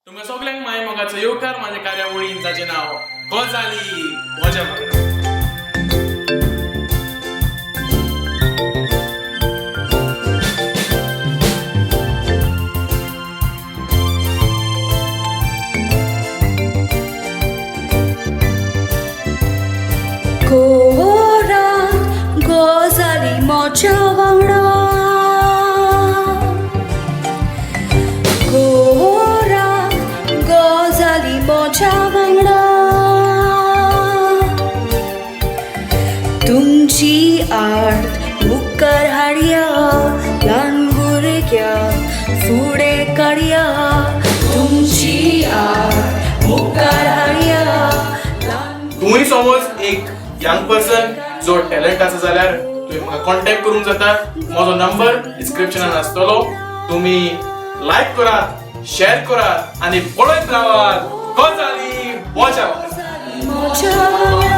तुमकां सगल्यांक माय मोगाचो येवकार माझ्या कार्यावळीन, जाचें नांव गजाली मजा वांगडा. कोरात गजाली मोच्या वांगडा, कोरात गजाली मोच्या वांगडा. तुमची आर्त मुखार हाडया, ल्हान भुरग्यांक फुडें काडया. तुमची आर्त मुखार हाडया, ल्हान तुमी समज एक यंग पर्सन जो टॅलंट आसा जाल्यार तुमी म्हाका कॉन्टॅक्ट करूंक जाता. म्हजो नंबर डिस्क्रिप्शनान आसतलो. तुमी लायक करात, शेअर करात आनी पळयत रावात गजाली मजा. मोच्या.